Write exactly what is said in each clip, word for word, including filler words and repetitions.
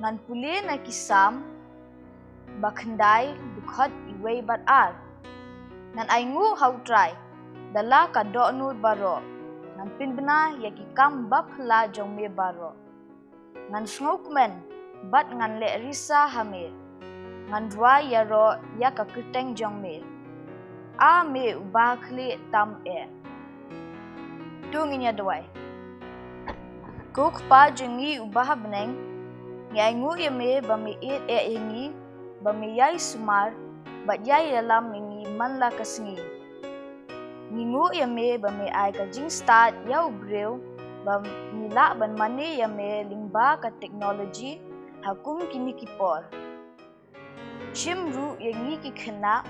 Ngan pule na ki Salm ba khyndai, dkhot wei bad ar. Ngan ainguh ha U Trai da la ka dohnud baroh. Ngan pynbna ïa ki kam baphylla jong me baroh. Ngan sngewkmen bad ngan leh risa ha me. Ngan duwai ïaroh ïa ka kyrteng jong me. A me uba khlieh tam eh. To ngin ïa duwai. Ko Kpa jong ngi uba ha bneng, ngi ainguh ïa me ba me ïeit eh ïa ngi, ba me ïai sumar bad ïai ïalam ïa ngi man la ka sngi. Ngi nguh ïa me ba me ai ka jingstad ïa u briew ba ngi lah ban mane ïa me lyngba ka technology ha kum kine ki por. Shim ruh ïa ngi ki khynnah,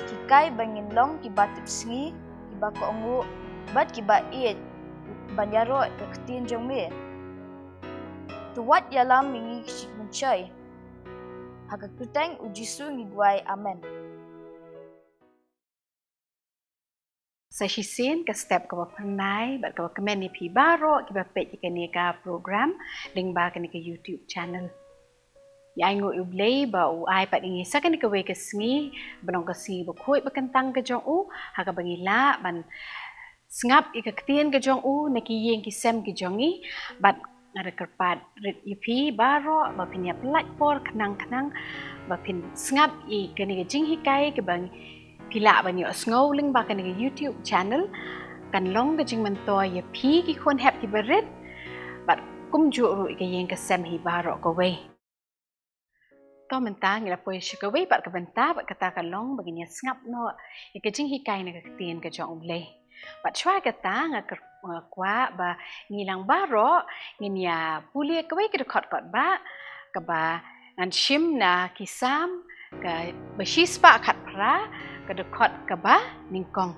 ki kai ba ngin long kiba tipsngi, kiba kohnguh bad kiba ïeit ban ïaroh ka ktien jong me. To wat ïalam ïa ngi ki shit mynshuwa. Ha ka kyrteng U Jisu ngi duwai. Amen. Sa shisien ka step kaba phyrnai bad kaba kmen ïa phi baroh kiba peit ïa kane ka program lyngba kane ka YouTube channel. Ngi ainguh ïa U Blei ba u ai pat ïa ngi sa kane kawei ka sngi, ba long ka sngi bakhuid bakyntang ka jong u, ha kaba ngi lah ban sngap ïa ka ktien ka jong u na ki ïing ki sem ki jong ngi. Bad nga da kyrpad rit ïa phi baroh ba phin ïa pyllait por khnang khnang ba phin sngap ïa kane ka jinghikai kaba phi lah ban ïohsngew lyngba kane ka YouTube channel. Kan long ka jingmyntoi ïa phi ki khun hep kiba rit bad kumjuh ruh ïa ka ïing ka sem hi baroh kawei. To mynta ngi la poi sha kawei pat ka bynta, bad kata ka long ba ngin ïa sngap noh ïa ka jinghikai na ka ktien ka jong U Blei. Bad shuwa kata nga kyrpad, nga kwah ba ngi lang baroh ngin ïa pule kawei ka dkhot kot ba, kaba ngan shim na ki Salm kaba shispah khatphra, ka dkhot kaba nyngkong.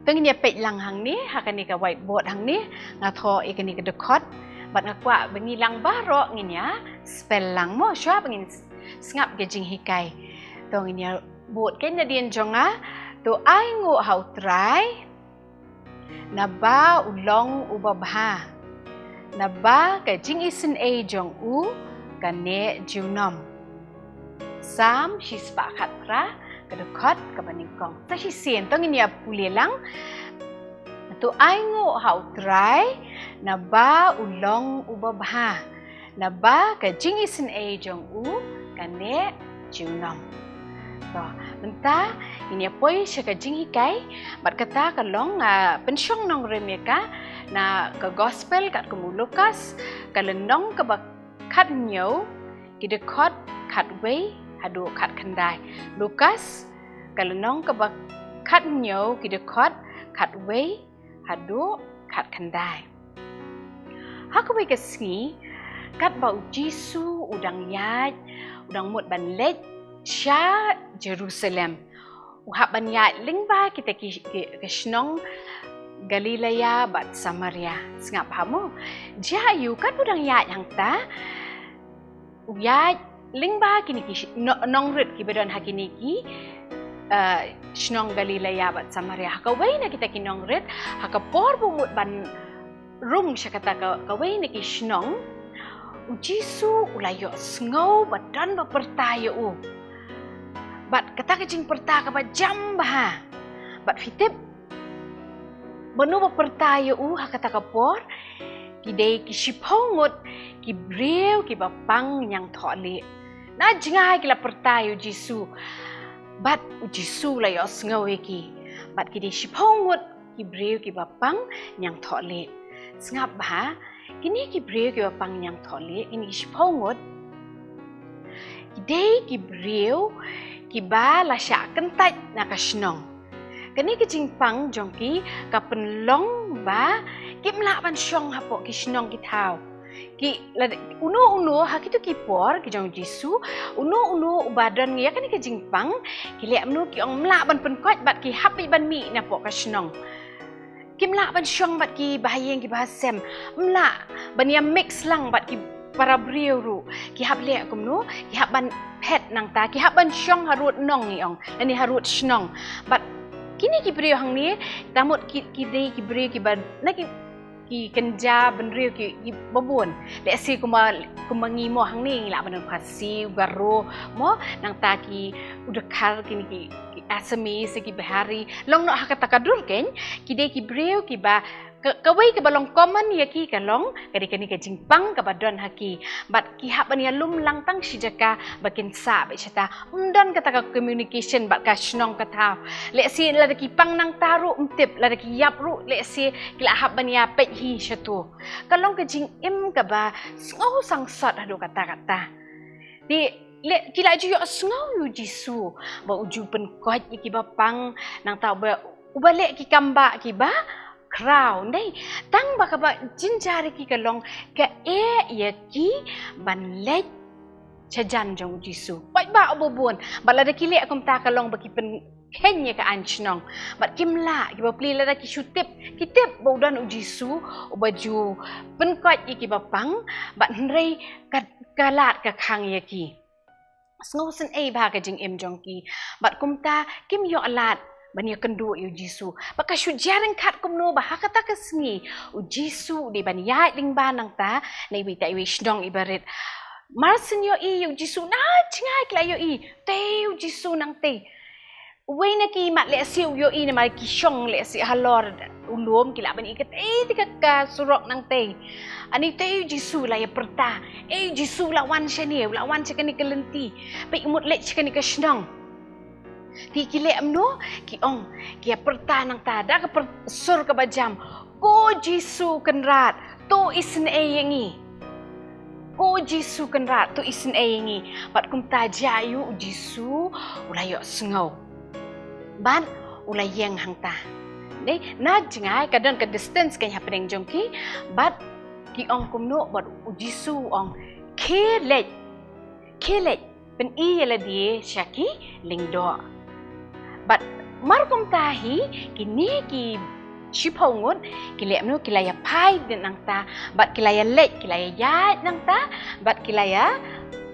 To ngin ïa peit lang hangne ha kane ka whiteboard hangne, nga thoh ïa kane ka dkhot bad nga kwah ba ngi lang baroh ngin ïa spell lang mo, shuwa ba ngin sngap ka jinghikai. To ngin ïa bud kane nadien jong nga. To ainguh ha U Trai naba u long uba bha, naba ka jingisynei jong u ka neh junom. Salm shispah khatphra, ka dkhot kaba nyngkong. Sa shisien to ngin ïa pule lang. To ainguh ha U Trai naba u long uba bha, naba ka jingisynei jong u ka neh junom. To mynta ngin ïa poi sha ka jinghikai, bad kata ka long, ah, pynshong nongrim ïa ka na ka gospel katkum u Lukas, ka lynnong kaba khathynñiew, ki dkhot khatwei haduh khatkhyndai. Lukas, ka lynnong kaba khathynñiew, ki dkhot khatwei haduh khatkhyndai. Ha kawei ka sngi, katba U Jisu u dang ïaid, u dang mut ban leit sha Jerusalem, u hap ban ïaid lyngba kita ki, ki, ki shnong Galilea bad Samaria. Sngap bha mo. Jia ïa u katba u dang ïaid hangta, u ïaid lyngba kine ki sh-, no-, nongrit kiba don ha kine ki, eh, shnong Galilea bad Samaria. Ha kawei na kita ki nongrit, ha ka por ba u mut ban rung sha kata ka, kawei na ki shnong, U Jisu u la ïohsngew ba don ba pyrta ïa u. Bad kata ka jingpyrta kaba jam bha. Bad phi tip, mano ba pyrta ïa u ha kata ka por? Ki dei ki shiphew ngut ki briew kiba pang ñiangthohlieh. Na jngai ki la pyrta ïa U Jisu. Bad U Jisu la ïohsngew ïa ki. Bad ki dei shiphew ngut ki briew kiba pang ñiangthohlieh. Sngap bha, kine ki briew kiba pang ñiangthohlieh, kine ki shiphew ngut, ki dei ki briew kiba la shah kyntait na ka shnong. Kane ka jingpang jong ki ka pynlong ba kim lah ban shong hapoh ki shnong ki thaw. Ki la, uno uno ha kito ki por ki jong U Jisu, uno uno uba don ïa kane ka jingpang, ki leh kumno, ki ong ym lah ban pynkoit bad ki hap beit ban mih napoh ka shnong. Kim lah ban shong bad ki bahaïing ki bahasem. Ym lah ban ïa mix lang bad ki para briew ruh. Ki hap leh kumno, ki hap ban phet nangta, ki hap ban shong harud nong, ngi ong, lane harud shnong. Bad kine ki briew hangne, ta mut ki, ki dei ki briew kiba, na ki, ki kynja bynriew ki, ki babun. Let's say kumba, kumba ngi mo hangne ngi lah ban don Khasi, Garo, mo, nangta ki u Dkhar, kine ki, ki Assamese, ki Bihari. Long noh ha kata ka dur kein, ki dei ki briew kiba, ka, kawei kaba long common ïa ki ka long, ka dei kane ka jingpang kaba don ha ki. Bad ki hap ban ïalum lang tang shi jaka ba kin sah beit shata. Ym don kata ka communication bad ka shnong ka thaw. Let's say lada ki pang nangta ruh ym tip, lada ki ïap ruh, let's say ki la hap ban ïa peit hi shatu. Ka long ka jingim kaba sngew sangsot haduh katta katta. Te, le, ki la ju ïohsngew ïa u Jisu ba u ju pynkoit ïa kiba pang, nangta uba, uba leh ki kam bah kiba khraw, ym dei? Tang ba kaba jynjar ïa ki ka long ka eh ïa ki ban leit shajan jong u Jisu. Paidbah uba bun, bad lada ki leh kumta ka long ba ki pynkheiñ ïa ka aiñ shnong. Bad kim lah, kiba plie lada ki shu tip, ki tip ba u don u Jisu uba ju pynkoit ïa kiba pang, bad hynrei ka, ka lad ka khang ïa ki. Sngewsynei bha ka jingim jong ki. Bad kumta kim ïoh lad ban ïakynduh ïa u Jisu. Bad ka shu jia ryngkat kumno ba ha kata ka sngi u Jisu u dei ban ïaid lyngba nangta na iwei ta iwei shnong iba rit. Mar syn ïohi ïa u Jisu, na jngai ki la ïohi, tei u Jisu nangtei. Uwei na ki mat lehse u ïohi namar ki shong lehse halor u lum, ki lah ban i katei te ka, ka surok nangtei. Ani tei u Jisu la ïa pyrta, ei u Jisu la wan shane, la wan sha kane ka lynti. Peit u mut leit sha kane ka shnong. Te ki leh kumno, ki ong, ki ïa pyrta nangta da ka pyr-, sur kaba jam. Ko Jisu Kynrad, to isynei ïa ngi. Ko Jisu Kynrad, to isynei ïa ngi. Bad kumta jia ïa u, u Jisu u la ïohsngew. Bad u la ïeng hangta. Dei, na jngai ka don ka distance kein hapdeng jong ki, bad ki ong kumno, bad u Jisu u ong, khie leit. Khie leit. Pyni ïa lade sha ki lyngdoh. Bad mar kumta hi, kine ki shiphew ngut, ki leh kumno, ki la ïa phai dien nangta, bad ki la ïa leit, ki la ïa ïaid nangta, bad ki la ïa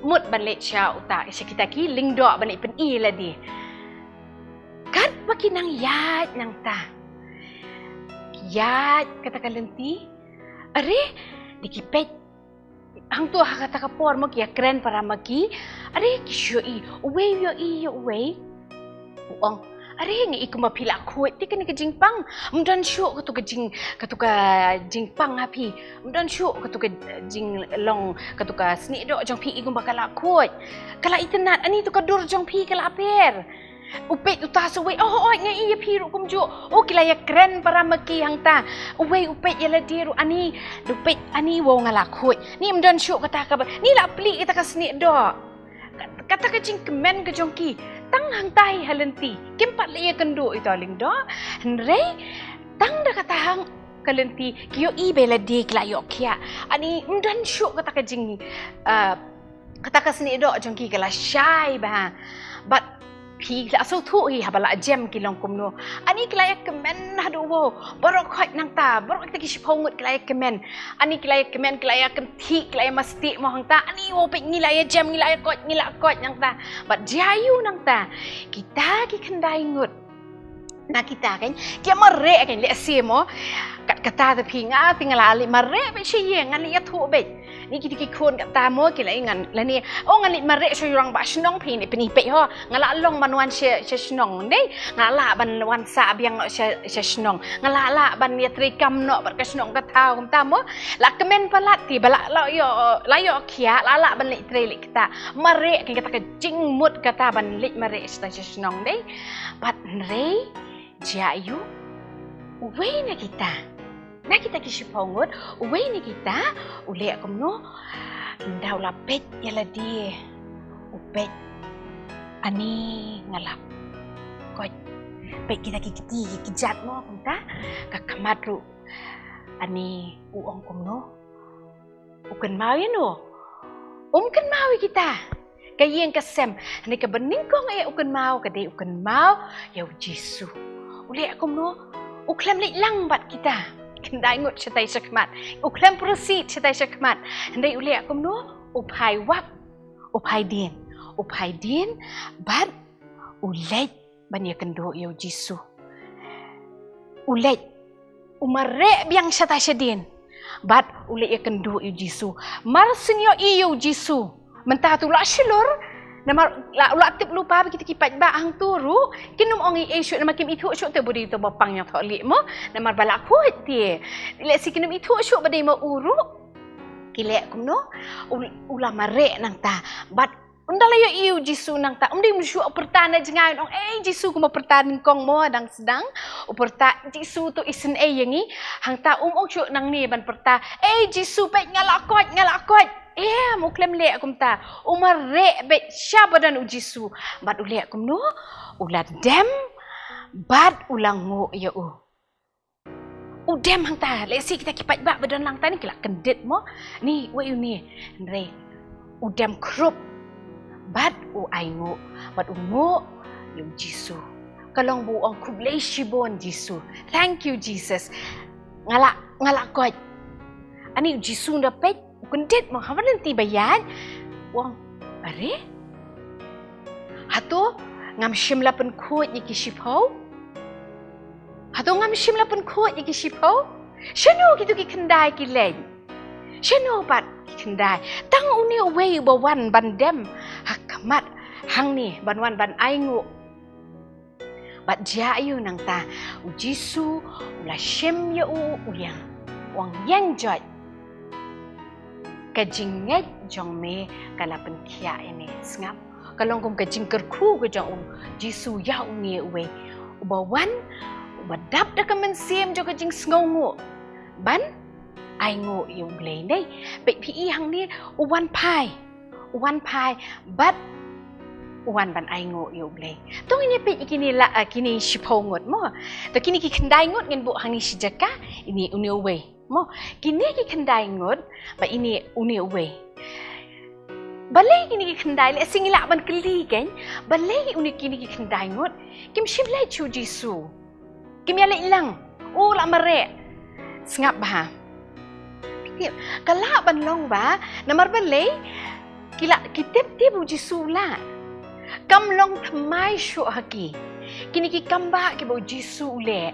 mut ban leit sha uta, sha kita ki lyngdoh ban leit pyni ïa lade. Katba ki nang ïaid nangta, ki ïaid kata ka lynti, are, dei ki peit hangto ha kata ka por mo ki ïa kren para ma ki, are ki shu ïohi, uwei u ïohi ïa uwei. U ong, are ngi i kumba phi la khuid, te kane ka jingpang. Ym don shuh katu ka jing, katu ka jingpang ha phi. Ym don shuh katu ka jinglong, katu ka snieh doh jong phi i kumba ka la khuid. Ka la itynnad, ani tu ka dur jong phi ka la per. U peit uta sa uwei, oh, oh, nga i ïa phi ruh kumjuh. Oh, ki la ïa kren para ma ki hangta. Uwei u peit ïa lade ruh ani, u peit ani, wow nga la khuid. Ni ym don shuh kata kaba, ni la plie ïa kata ka snieh doh. Kat-, kata ka jingkmen ka jong ki. Tang hangta hi ha lynti. Kim pat leh ïakynduh ïa uta u lyngdoh. Hynrei, tang da kata hang ka lynti, ki ïohi ba ïa lade ki la ïoh khiah. Ani ym don shuh kata ka jing, ah, kata ka snieh doh jong ki ka la shai bha. Bad phi la sngewthuh hi haba la jem ki long kumno. Ani ki la ïa kmen haduh wow. Baroh khoit nangta, baroh kita ki shiphew ngut ki la ïa kmen. Ani ki la ïa kmen, ki la ïa kynthih, ki la ïa masti mo hangta. Ani wow peit ngi la ïa jem, ngi la ïa koit, ngi la koit nangta. Bad jia ïa u nangta. Kita ki khyndai ngut. Na kita kan, ki mareh kan, lehse mo. Kat kata te phi nga, te nga la leit mareh beit sha ïing, ngan leit ïathuh beit. Ni kita ki khun kata mo, ki la ngan, lane, oh ngan leit mareh sha u rangbah shnong phi ni, phi ni peit ho. Nga la long ban wan sha, sha shnong, dei. Nga la lah ban wan sah biang noh sha, sha shnong. Nga la lah ban ïatrei kam noh bad ka shnong ka thaw kumta mo. La kmen palat te ba la, la ïoh, la ïoh khiah, la lah ban leit trei leit kata. Mareh kan kata ka jingmut kata ban leit mareh sha, sha shnong, dei. Bad hynrei, jia ïa u, uwei na kita. Na kita ki shiphew ngut, uwei na kita, u leh kumno, ynda u la peit ïa lade, u peit, ani nga la koit. Peit kita ki kti, ki kjat mo, kumta, ka khmat ruh, ani u ong kumno, u kynmaw ïa no. Um kynmaw ïa kita. Ka ïing ka sem. Hynrei kaba nyngkong eh u kynmaw, ka dei u kynmaw ïa u Jisu. U leh kumno? U khlem leit lang bad kita. Khyndai ngut shatai shakhmat. U khlem proceed shatai shakhmat. Hynrei u leh kumno? U phai wap. U phai dien. U phai dien bad u leit ban ïakynduh ïa u Jisu. U leit. U mareh biang shata shadien. Bad u leit ïakynduh ïa u Jisu. Mar shu ïohi ïa u Jisu. Mynta te u la shlur. Namar la, u la tip lypa ba kita ki paidbah hangto ruh kin ym ong ei ei shuh namar kim ithuh shuh te ba dei uto ba pang ïathoh lieh mo. Namar ba la khuid te. Lehse kin ym ithuh shuh ba dei ma u ruh. Ki leh kumno? U, u la mareh nangta. Bad ynda la ïohi ïa u Jisu nangta, ym dei um shu pyrta na jngai, ong, "Ei Jisu, kum u pyrta nyngkong mo, dang sdang." U pyrta, "Jisu, to isynei ïa ngi." Hangta um ong shuh nangne ban pyrta, "Ei Jisu, peit nga la koit, nga la koit." Em, u khlem leh kumta. U mareh beit sha ba don u Jisu. Bad u leh kumno? U la dem bad u la nguh ïa u. U dem hangta, lehse kita ki paidbah ba don lang tani ki la kyndit mo. Ni, wei une. Hynrei u dem khrup. Bad u ainguh. Bad u nguh ïa u Jisu. Ka long ba u ong, "Khublei shibun Jisu. Thank you Jesus. Nga la, nga la koit." Ani u Jisu u da peit, u kyndit mo, haba lynti ba ïaid. U ong, "Are? Hato ngam shym la pynkhuid ïa ki shiphew? Hato ngam shym la pynkhuid ïa ki shiphew? Shano kito ki khyndai ki leit? Shano pat ki khyndai? Tang une uwei uba wan ban dem ha khmat hangne, ban wan ban ainguh." Bad jia aiu nangta, u Jisu u la shim ïa u, u ïeng. U ong, "Ïeng joit. Ka jingngeit jong me ka la pynkhiah ïa me." Sngap. Ka long kum ka jingkyrkhu ka jong u Jisu ïa une uwei uba wan, uba dap da ka mynsiem jong ka jingsngewnguh ban ainguh ïa u Blei. Dei, peit phi i hangne, u wan phai. U wan phai, bad u wan ban ainguh ïa u Blei. To ngin ïa peit kine la, ah, kine shiphew ngut mo. To kine ki khyndai ngut ngin buh hangne shi jaka, ine une uwei. Mo, kine ki khyndai ngut, bad ine une uwei. Balei kine ki khyndai, lehse ngi lah ban kylli kein, balei une kine ki khyndai ngut kim shym leit sha u Jisu. Kim ïaleit lang. U la mareh. Sngap bha. Tip, ka lah ban long ba, namar balei, ki la, ki tip tip u Jisu u lah. Kam long thymmai shuh ha ki. Kine ki kam ba kiba u Jisu u leh.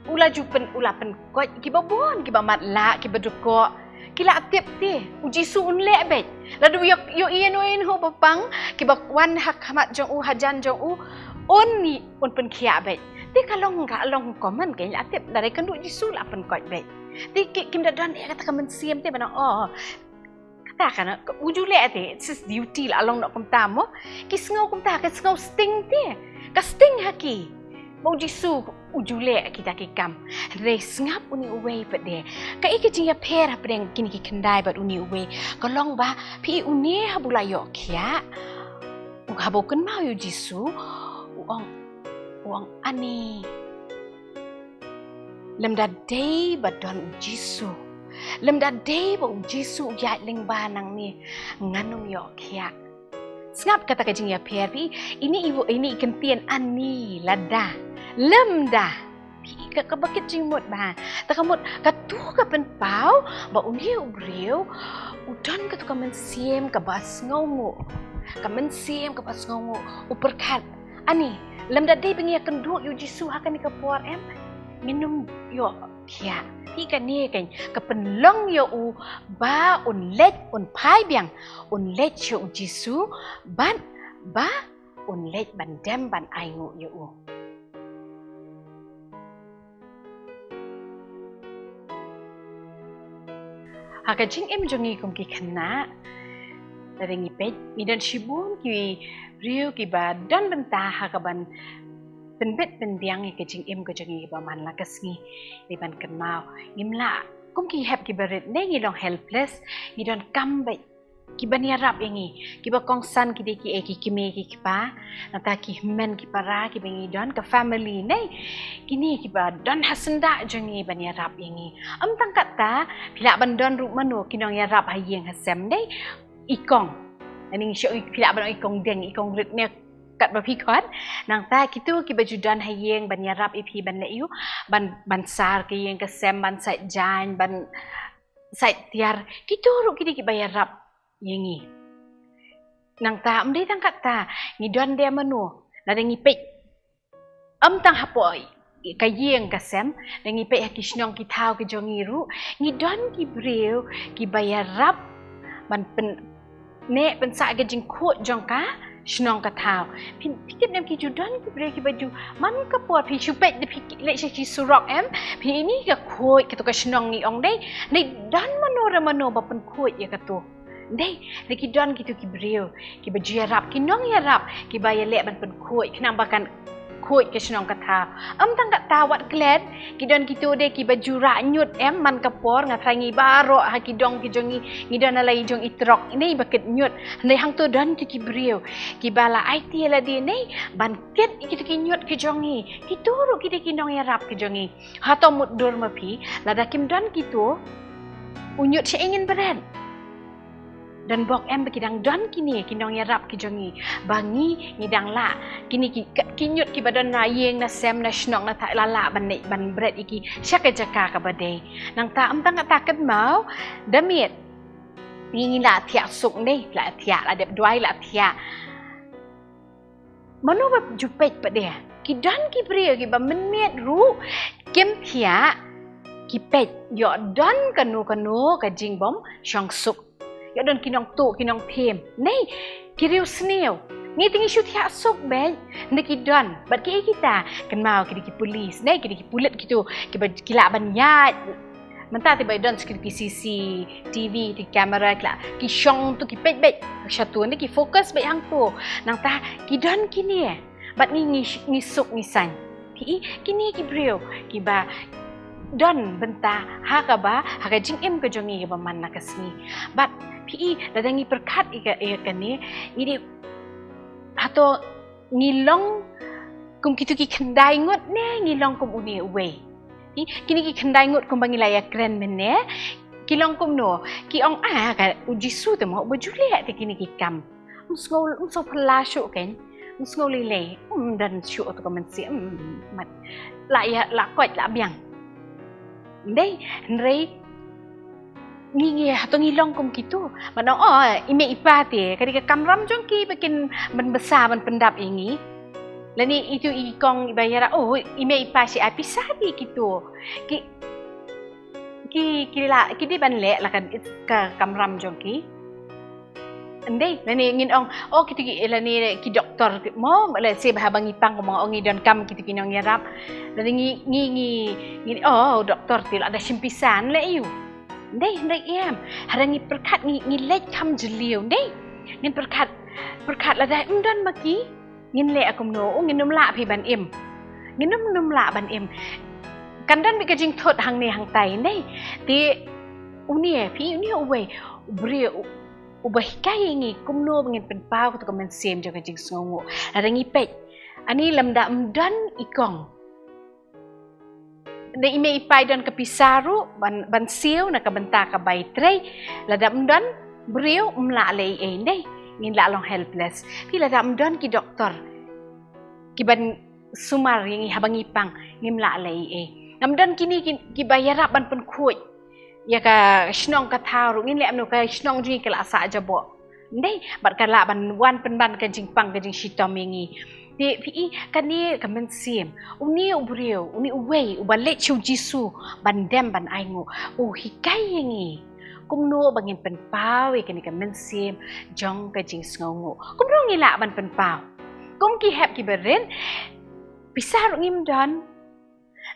U la ju pyn, u la pynkoit kiba bun, kiba matlah, kiba dkoh. Ki la tip te, u Jisu un leh beit. Lada u ïoh, ïoh ïa no ïa no ba pang, kiba wan ha khmat jong u, hajan jong u, un, un pynkhiah beit. Te ka long, ka long common, ka la tip, lada kynduh Jisu la pynkoit beit. Te ki, kim da don ïa kata ka mynsiem te ba na, oh, kata ka na, u ju leh te, it's his duty la long noh kumta mo. Ki sngew kumta, ka sngew sting te. Ka sting ha ki. Ba u Jisu u ju leh kita ki kam. Hynrei sngap une uwei pat de. Kaei ka jingïapher hapdeng kine ki khyndai bad une uwei? Ka long ba phi une haba u la ïoh khiah, u haba u kynmaw ïa u Jisu, u ong, u ong, "Ani, lymda dei ba don u Jisu, lymda dei ba u Jisu u ïaid lyngba nangne, ngan ym ïoh khiah." Sngap kata ka jingïapher phi, ine i, ine i kyntien ani, lada, lymda. Phi ka, kaba kit jingmut bha. Ta ka mut, katu ka pynpaw ba une u briew u don katu ka mynsiem kaba sngewnguh. Ka mynsiem kaba sngewnguh, u pyrkhat, ani, lymda dei ba ngi ïakynduh ïa u Jisu ha kane ka por em, ngin ym ïoh khiah. Phi, kane kein ka pynlong ïa u ba un leit, un phai biang, un leit sha u Jisu, bad ba un leit ban dem ban ainguh ïa u. Ha ka jingim jong ngi kum ki khynnah, lada ngi peit, ngi don shibun ki briew kiba don bynta ha kaban pynbit pynbiang ïa ka jingim ka jong ngi kaba man la ka sngi. Dei ban kynmaw, ngim lah, kum ki hep kiba rit, ne ngi long helpless, ngi donkam beit kiban ïarap ïa ngi, kiba kongsan ki dei kiei, ki kmie ki kpa, nangta ki hynmen ki para kiba ngi don, ka family, ne kine kiba don ha syndah jong ngi ban ïarap ïa ngi. Ym tang katta, phi lah ban don ruh mano ki nongïarap ha ïing ha sem, ne i kong. Ani ngi shu, phi lah ban ong i kong dieng, i kong rit ne katba phi khot. Nangta kito kiba ju don ha ïing ban ïarap ïa phi ban leh ïa u, ban, ban sar ka ïing ka sem, ban sait jaiñ, ban sait tiar. Kito ruh ki dei kiba ïarap ïa ngi. Nangta ym dei tang katta, ngi don de mano, lada ngi peit, ym tang hapoh ka ïing ka sem, da ngi peit ha ki shnong ki thaw ki jong ngi ruh, ngi don ki briew kiba ïarap ban pyn, ne pynsah ka jingkhuid jong ka shnong ka thaw. Phi, phi tip ne em ki ju don ki briew kiba ju man ka por phi shu peit da phi leit sha ki surok em, phi ïohi ka khuid kato ka shnong ngi ong dei, dei don mano re mano ba pynkhuid ïa kato. Dei, dei ki don kito ki briew kiba ju ïarap, ki nongïarap kiba ïaleh ban pynkhuid khnang ba kan khuid ka shnong ka thaw. Ym tang katta, wat klet, ki don kito de kiba ju rah ñiut em, man ka por nga tharai ngi baroh ha ki dong ki jong ngi, ngi don ha la i jong i trok, ne ba kit ñiut. Hynrei hangto don kito ki briew kiba la aiti ïa lade ne ban kit ïa kito ki ñiut ki jong ngi. Kito ruh ki dei ki nongïarap ki jong ngi. Hato mutdur ma phi, lada kim don kito, u ñiut shaei ngin bret? Don bok em ba ki dang don kine ki nongïarap ki jong ngi, ba ngi, ngi dang lah, kine ki, ki ñiut kiba don na ïing na sem na shnong na thaw, la lah ban leit ban bret ïa ki sha ka jaka kaba dei. Nangta ym tang katta, kynmaw, da miet ngi, ngi la thiah suk ne, la thiah, la dep duwai la thiah. Mano ba ju peit pat de? Ki don ki briew kiba mynmiet ruh kim thiah, ki peit, ïoh don kano kano ka jingbym shong suk. Ïoh don ki nongtuh ki nongthim, ne ki riewsniew. Ngi te ngi shu thiah suk beit, ne ki don. Bad kiei kita? Kynmaw, ki dei ki pulit, ne ki dei ki pulit kito kiba ki lah ban ïaid. Mynta te ba don security, C C T V, te camera, ki lah, ki shong to, ki peit beit sha to, ne ki focus beit hangto. Nangta ki don kine, bad ngi, ngi, ngi suk ngi saiñ. Phi i, kine ki briew kiba don bynta ha kaba, ha ka jingim ka jong ngi kaba man la ka sngi. Bad phi i, lada ngi pyrkhat ïa ka, ïa kane, ngi dei, hato ngi long kum kito ki khyndai ngut ne ngi long kum une uwei? Ki, kine ki khyndai ngut kumba ngi la ïakren mynne, ki long kumno? Ki ong, ah, ka u Jisu te mo uba ju leh te kine ki kam. Ym sngew, ym sngew phylla shuh kein. Ym sngew lei lei. Ym don shuh to ka mynsiem. Ym, mat. La ïa, la koit, la biang. Dei, hynrei ngi, ngi, hato ngi long kum kito? Ban ong, oh, i mei i pa te, ka dei ka kamram jong ki ba kin ban bsa ban pyndap ïa ngi. Lane ito i kong iba ïarap, oh, i mei i pa shi ai pisa te kito. Ki, ki, ki la, ki dei ban leh la ka, ka kamram jong ki. Ndei, lane ngin ong, oh, kito ki, lane ki doktor mo, lehse ba haba ngi pang mo, oh, ngi donkam kito ki nongïarap. Lane ngi, ngi, ngi, ngi, oh, doktor te la da shim pisa, leh ïa u. Ndei, ndei em. Haba ngi pyrkhat, ngi, ngi leit kham jylliew, ndei. Ngin pyrkhat, pyrkhat lada ym don ma ki, ngin leh kumno, oh, ngin ym lah phi ban im. Ngin ym, ym lah ban im. Kan don beit ka jingthut hangne hangtai, ndei. Te une, phi, une uwei u briew u, uba hikai ïa ngi kumno ba ngin pynpaw kato ka mynsiem jong ka jingsngewnguh. Lada ngi peit, ani lymda ym don i kong, da i mei i pa i don ka pisa ruh ban, ban siew na ka bynta ka bai trei. Lada ym don briew ym lah leh ei ei, ndei, ngin lah long helpless. Phi, lada ym don ki doktor ki ban sumar ïa ngi haba ngi pang, ngim lah leh ei ei. Lada ym don kine ki, kiba ïarap ban pynkhuid ïa ka shnong ka thaw ruh, ngin leh kumno, ka shnong jong ngi ka la sah jaboh. Ndei, bad ka lah ban wan pynban ka jingpang ka jingshitom ïa ngi. Te phi i, kane ka mynsiem, une u briew, une uwei uba leit sha u Jisu ban dem ban ainguh, u hikai ïa ngi kumno ba ngin pynpaw ïa kane ka mynsiem jong ka jingsngewnguh. Kumno ngi lah ban pynpaw? Kum ki hep kiba rit, pisa ruh ngim don.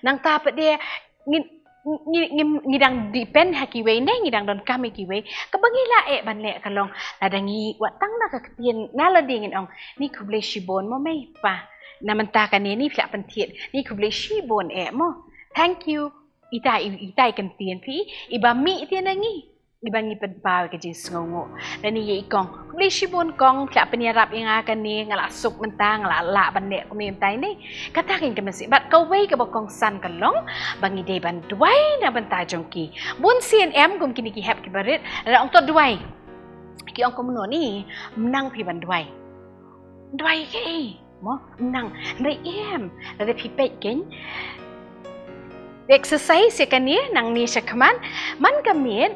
Nangta pat de ngin, ngi, ngi, ngi dang depend ha kiwei, ne ngi dang donkam ïa kiwei. Kaba ngi lah eh ban leh ka long, lada ngi wad tang na ka ktien, na lade ngin ong, ni khublei shibun mo mei pa. Na mynta kane ni phi la pynthied, ni khublei shibun eh mo. Thank you. Ita i, ita i kyntien phi, iba mih te na ngi, iba ngi pynpaw ïa ka jingsngewnguh. Lane ïa i kong, khublei shibun kong, phi la pynïarap ïa nga kane, nga la suk mynta, nga la lah ban leh kumne mynta, ne. Kata kein ka mynsiem. Bad kawei kaba kongsan ka long ba ngi dei ban duwai na bynta jong ki. Bun sien em kum kine ki hep kiba rit, lada ong to duwai, ki ong kumno, ni, ym nang phi ban duwai. Duwai kaei? Mo, ym nang, hynrei em, lada phi peit kein, exercise ïa kane nangne shakhmat, man ka miet,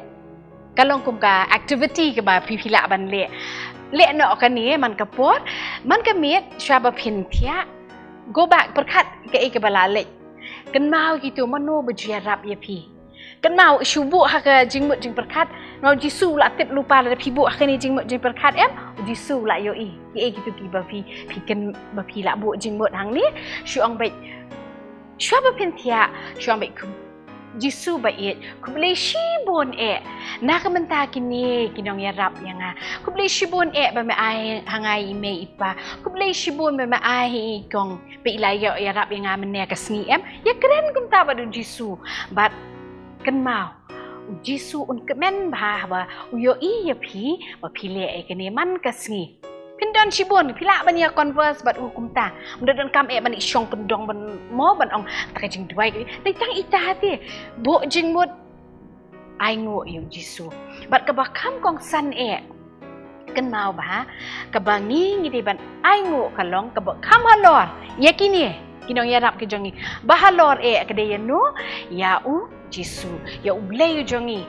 ka long kum ka activity kaba phi, phi lah ban leh. Leh noh kane man ka por, man ka miet, shuwa ba phin thiah, go back, pyrkhat kaei kaba la leh. Kynmaw kito mano ba ju ïarap ïa phi. Kynmaw shu buh ha ka jingmut jingpyrkhat. Kynmaw Jisu u la tip lypa lada phi buh ha kane jingmut jingpyrkhat em, Jisu u la ïohi. Kiei kito kiba phi, phi kynmaw ba phi la buh jingmut hangne. Shu ong beit, shuwa ba phin thiah, shu ong beit, Jisu ba ïeit, khublei shibun eh na ka bynta kine ki nongïarap ïa nga. Khublei shibun eh ba me ai ha nga i mei i pa. Khublei shibun ba me ai i kong. Peit, i la ïoh ïarap ïa nga mynne ka sngi em. Ïakren kumta bad u Jisu. Bad kynmaw, u Jisu un kmen bha ba u ïohi ïa phi ba phi leh ïa kane man ka sngi. Phin don shibun, phi lah ban ïa converse bad u kumta. Ym da donkam eh ban ïa shong kyndong ban mo ban ong ta ka jingduwai ka. Dei tang ita te. Buh jingmut, ainguh ïa u Jisu. Bad kaba kham kongsan eh, kynmaw ba kaba ngi ngi dei ban ainguh ka long kaba kham halor ïa kine ki nongïarap ki jong ngi. Ba halor eh ka dei ïa no, ïa u Jisu, ïa u Blei u jong ngi.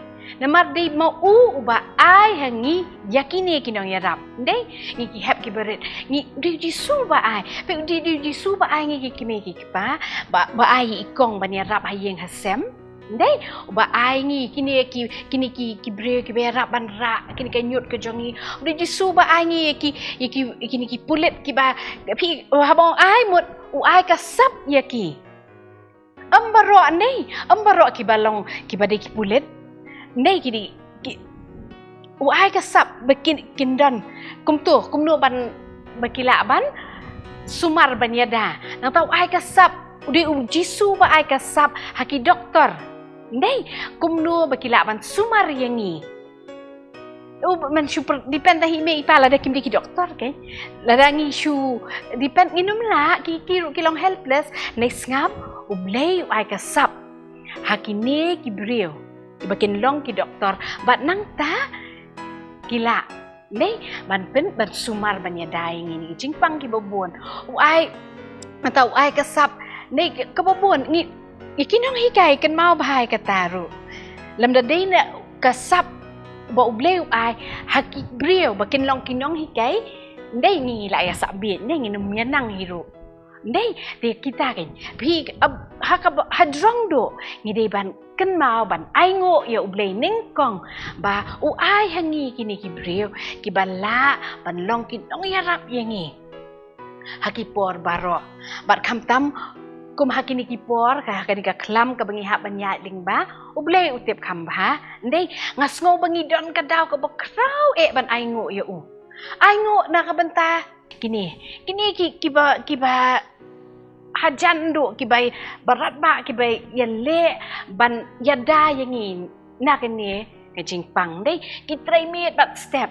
Namar dei ma u uba ai ha ngi ïa kine ki nongïarap. Dei ngi ki hep ki barit, ngi dei u Jisu ba ai. Peit, dei, dei u Jisu ba ai ngi ki kmie ki kpa, ba, ba ai i kong ban ïarap ha ïing ha sem. Dei uba ai ngi kine ki, kine ki, ki briew kiba ïarap ban rah kine ka ñiut ka jong ngi. Dei u Jisu ba ai ngi ïa ki, ïa ki, ïa kine ki pulit kiba, phi, haba u ai mut, u ai ka sap ïa ki. Ym baroh, dei ym baroh kiba long kiba dei ki pulit. Dei ki dei ki, u ai ka sap ba kin, kin don. Kumto, kumno ban, ba ki lah ban sumar ban ïada. Nangta u ai ka sap, u dei u Jisu ba ai ka sap ha ki doktor. Dei kumno ba ki lah ban sumar ïa ngi. U, man shu per-, depend ha i mei i pa lada kim dei ki doktor, okay? Lada ngi shu depend, ngin ym lah, ki, ki ruh ki long helpless. Nai sngap, u Blei u ai ka sap ha kine ki briew kiba kin long ki doktor, bad nangta ki lah, dei, ban pyn, ban sumar ban ïada ïa ngi na ki jingpang kiba bun. U ai, nangta u ai ka sap, dei, kaba bun, ngi, ngi ki nonghikai, kynmaw bha ïa kata ruh. Lymda dei na ka sap ba u Blei u ai ha ki briew ba kin long ki nonghikai, dei, ngi la ïa sah beit, dei, ngin ym ïa nang hi ruh. Dei, te kita kein, phi, ab, ha kaba, ha jrong duh ngi dei ban kynmaw ban ainguh ïa u Blei nyngkong ba u ai ha ngi kine ki briew kiba lah ban long ki nongïarap ïa ngi ha ki por baroh. Bad khamtam kum ha kine ki por, ka, ha kane ka khlam kaba ngi hap ban ïaid lyngba, u Blei u tip kham bha. Dei, nga sngew ba ngi don ka daw kaba khraw eh ban ainguh ïa u. Ainguh na ka bynta kine, kine ki, kiba, kiba hajan duh, kiba barat ba, kiba ïaleh ban ïada ïa ngi na kane ka jingpang, dei, ki trei miet bad step,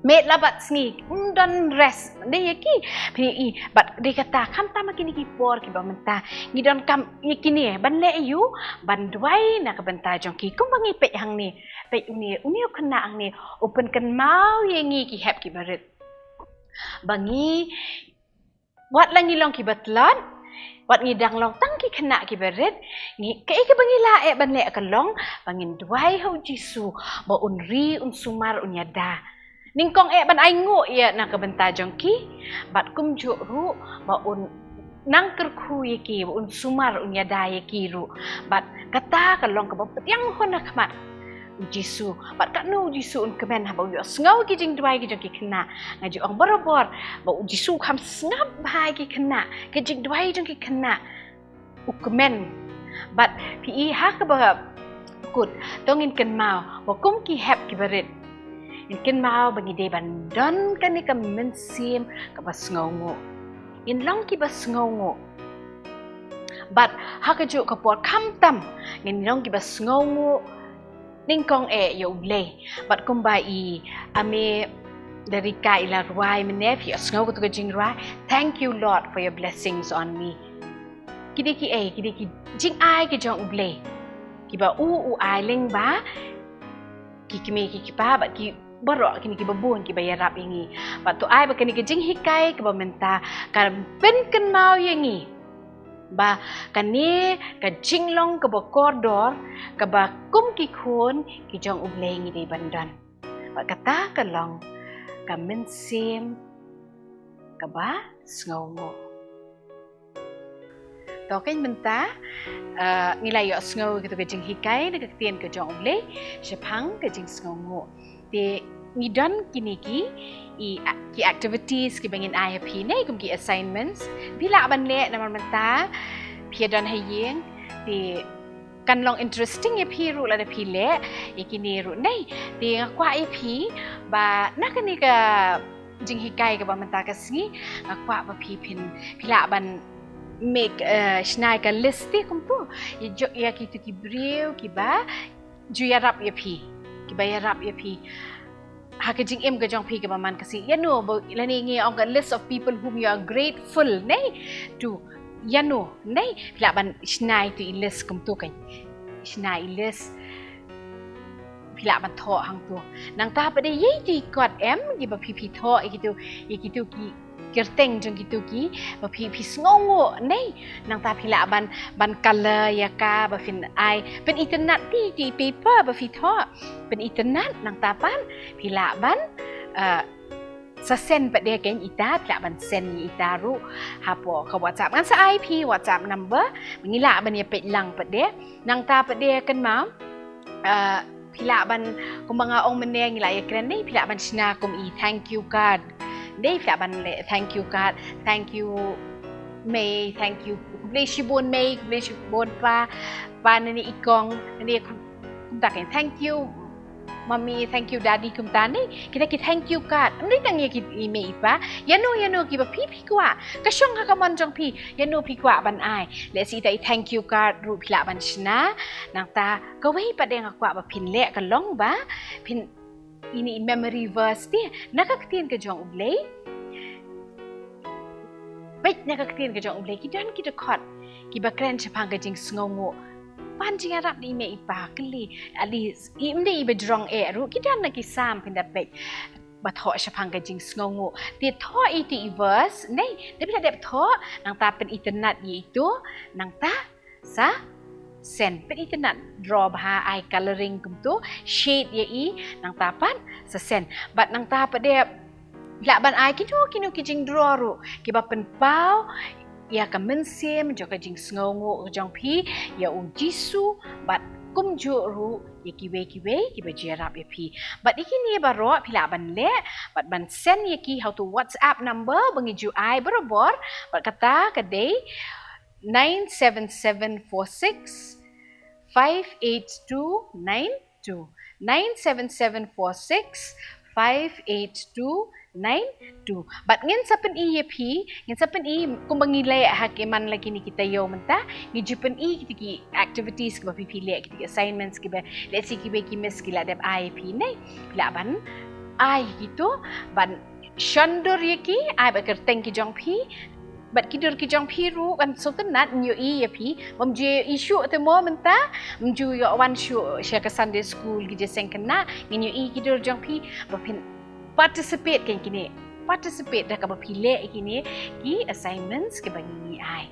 miet la bad sngi, ym don rest, dei, ïa ki. Phi i, bad dei kata, khamtam ha kine ki por kiba mynta ngi donkam ïa kine ban leh ïa u, ban duwai na ka bynta jong ki. Kumba ngi peit hangne, peit une, une u khynnah hangne u pynkynmaw ïa ngi ki hep ki barit ba ngi, wat la ngi long kiba tlot, wat ngi dang long tang ki khynnah kiba rit, ngi, kaei kaba ngi lah eh ban leh ka long ba ngin duwai ha u Jisu ba un ri, un sumar, un ïada. Nyngkong eh ban ainguh ïa na ka bynta jong ki, bad kumjuh ruh ba un nang kyrkhu ïa ki, ba un sumar, un ïada ïa ki ruh. Bad kata ka long kaba pdiang hun ha khmat u Jisu. Bad katno u Jisu un kmen haba u ïohsngew ki jingduwai ki jong ki khynnah. Nga ju ong barabor ba u Jisu u kham sngap bha ïa ki khynnah, ki jingduwai jong ki khynnah u kmen. Bad phi i, ha kaba kut, to ngin kynmaw ba kum ki hep kiba rit, ngin kynmaw ba ngi dei ban don kane ka mynsiem kaba sngewnguh. Ngin long kiba sngewnguh. Bad ha kajuh ka por khamtam ngin long kiba sngewnguh nyngkong eh ïa u Blei. Bad kumba i Ame Derika i la rwai mynne, phi ïohsngew kato ka jingrwai, "Thank you, Lord, for your blessings on me." Ki dei kiei, ki dei ki jingai ki jong u Blei kiba u, u ai lyngba ki kmie ki kpa bad ki baroh kine kiba bun kiba ïarap ïa ngi. Bad to ai ba kane ka jinghikai kaba mynta kan pynkynmaw ïa ngi ba kane ka jinglong kaba kordor, kaba kum ki khun ki jong u Blei ngi dei ban don. Bad kata ka long ka mynsiem kaba sngewnguh. To kein mynta, eh, ngi la ïohsngew kito ki jinghikai na ka ktien ka jong U Blei shaphang ka jingsngewnguh. Te ngi don kine ki, i, ki activities kiba ngin ai ha phi ne, kum ki assignments. Phi lah ban leh namar mynta phi don ha ïing. Te kan long interesting ïa phi ruh lada phi leh ïa kine ruh ne. Te nga kwah ïa phi ba na kane ka jinghikai kaba mynta ka sngi, nga kwah ba phi phin, phi lah ban make, eh, shna ïa ka list te kumto. Ïa jok ïa kito ki briew kiba ju ïarap ïa phi, kiba ïarap ïa phi ha ka jingim ka jong phi kaba man ka sngi. Ïa no ba lane ngi ong ka list of people whom you are grateful ne. To ïa no ne, phi lah ban shna ïa tu i list kumto kein. Shna i list, phi lah ban thoh hangto. Nangta pat de ïa tu i kot em kiba phi, phi thoh ïa kito, ïa kito ki kyrteng jong kito kiba phi, phi sngewnguh ne. Nangta phi lah ban, ban colour ïa ka ba phin ai, pynitynnad ti, ti paper ba phi thoh. Pynitynnad nangta pat phi lah ban, eh, sa send pat de kein ïa ita, phi lah ban send ïa ita ruh hapoh ka WhatsApp. Ngan sa ai phi WhatsApp number, ngi lah ban ïa peit lang pat de. Nangta pat de kynmaw, eh, phi lah ban, kumba nga ong mynne ngi lah ïa kren ne, phi lah ban shna kum i thank you card. De phi lah ban leh thank you card, thank you Mei, thank you, khublei shibun Mei, khublei shibun Pa, Pa ne i Kong, ne kum, kumta kein, thank you Mummy, thank you Daddy, kumta ne. Kita ki thank you card. Ym dei tang ïa ki i Mei i Pa. Ïa no, ïa no kiba phi, phi kwah. Ka shong ha ka mon jong phi. Ïa no phi kwah ban ai. Lehse ita i thank you card ruh phi lah ban shna. Nangta kawei pat de nga kwah ba phin leh ka long ba phin, ine i memory verse te na ka ktien ka jong U Blei. Peit na ka ktien ka jong U Blei, ki don ki dkhot kiba kren shaphang ka jingsngewnguh. Pan jingïarap na i mei i pa, kylli. Ali, i, ym dei iba jrong eh ruh, ki don na ki Salm, phin da peit, ba thoh shaphang ka jingsngewnguh. Te thoh ïa itu i verse ne, da phi la dep thoh, nangta pynitynnad ïa itu, nangta sa send. Pynitynnad, draw bha, ai colouring kumto, shade ïa i, nangta pat sa send. Bad nangta pat de lah ban ai kino kino ki jingdraw ruh kiba pynpaw ïa ka mynsiem jong ka jingsngewnguh jong phi ïa U Jisu, bad kumjuh ruh ïa kiwei kiwei kiba ju ïarap ïa phi. Bad ïa kine baroh phi lah ban leh bad ban send ïa ki ha utu WhatsApp number ba ngi ju ai barabor, bad kata ka dei nine seven seven four six five eight two nine two. Nine seven seven four six five eight two nine two. Bad ngin sa pyni ïa phi, ngin sa pyni kumba ngi leh ha ki man la kine ki taïew mynta, ngi ju pyni kiti ki activities kiba phi, phi leh, kiti ki assignments kiba lehse kiwei ki miss ki la dep ai ïa phi ne. Phi lah ban ai kito, ban shon dur ïa ki, ai bad kyrteng ki jong phi, bad ki dur ki jong phi ruh kan sngewtynnad, ngin ïohi ïa phi. Bym ju ïohi shuh te mo mynta, bym ju ïoh wan shuh sha ka Sunday school, ki jingïaseng khynnah, ngin ïohi ki dur jong phi, ba phin participate kein kine. Participate da kaba phi leh ïa kine ki assignments kiba ngi, ngi ai.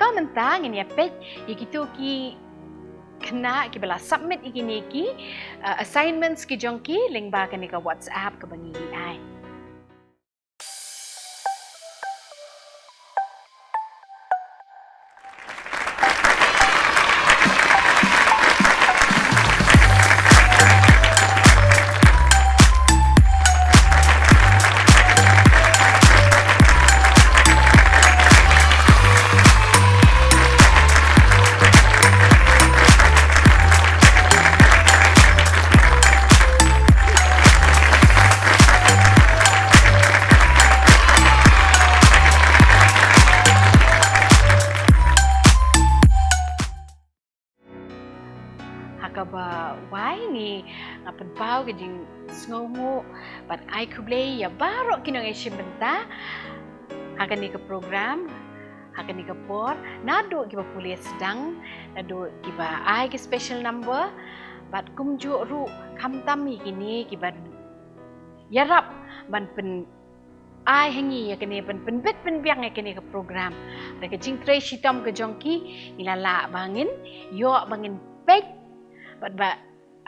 To mynta ngin ïa peit ïa kito ki khynnah kiba la submit ïa kine ki, uh, assignments ki jong ki lyngba kane ka WhatsApp kaba ngi, ngi ai. Ha kaba wai ngi, nga pynpaw ka jingsngewnguh bad ai khublei ïa baroh ki nongïashim bynta ha kane ka program, ha kane ka por, naduh kiba pule sdang, naduh kiba ai ki special number, bad kumjuh ruh khamtam ïa kine kiba ïarap ban pyn ai ha ngi ïa kane, pyn, pynbit pynbiang ïa kane ka program. Da ka jingtrei shitom ka jong ki, ngi la lah ba ngin ïoh, ba ngin peit bad ba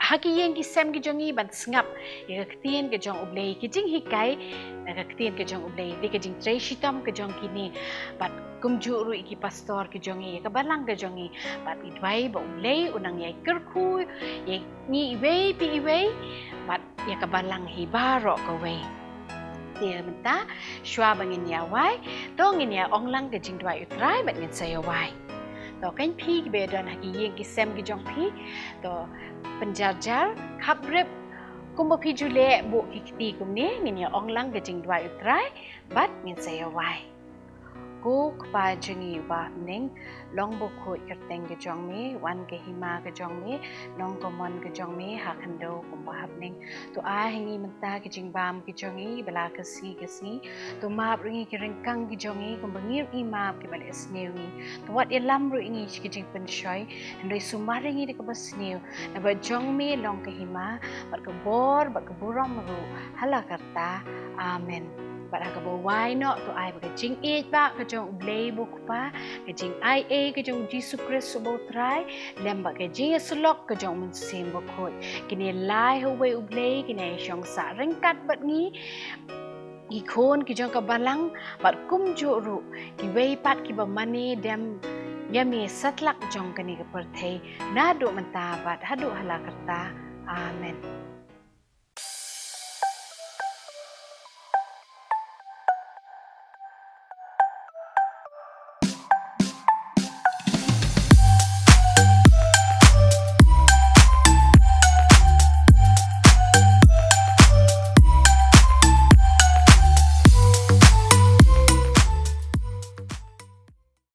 ha ki ïing ki sem ki jong ngi ban sngap ïa ka ktien ka jong U Blei, ki jinghikai na ka ktien ka jong U Blei, dei ka jingtrei shitom ka jong kine, bad kumjuh ruh ïa ki pastor ki jong ngi, ïa ka balang ka jong ngi, bad ngi duwai ba U Blei un nang ïai kyrkhu ïa ngi iwei pa iwei, bad ïa ka balang hi baroh kawei. Te mynta, shuwa ba ngin ïa wai, to ngin ïa ong lang ka jingduwai U Trai bad ngin sa ïa wai. To kein phi kiba don ha ki ïing ki sem ki jong phi, to pynjarjar, khapbrip, kumba phi ju leh, buh ki kti kumne, ngin ïa ong lang ka jingduwai U Trai bad ngin sa ïa wai. Ko Kpa jong ngi uba ha bneng, long bakhuid kyrteng ka jong me, wan ka hima ka jong me, long ka mon ka jong me ha khyndew kumba ha bneng. To ai ha ngi mynta ka jingbam ka jong ngi ba la ka sngi ka sngi. To map ruh ïa ngi ki ryngkang ki jong ngi kumba ngi ruh ngi map kiba leh sniew ïa ngi. To wat ïalam ruh ïa ngi sha ka jingpynshoi, hynrei sumar ïa ngi da kaba sniew, naba jong me long ka hima bad ka bor bad ka burom ruh ha la karta. Amen. Bad ha kaba wai noh, to ai ba ka jingïeit ba ka jong U Blei ba U Kpa, ka jingaiei ka jong U Jisu Khrist uba U Trai, lem bad ka jingïasyllok ka jong U Mynsiem Bakhuid, kine lai ha uwei U Blei kin ïa shong sah ryngkat bad ngi, ki khun ki jong ka balang, bad kumjuh ruh kiwei pat kiba mane dem ïa me satlak jong kane ka pyrthei, naduh mynta bad haduh ha la karta. Amen.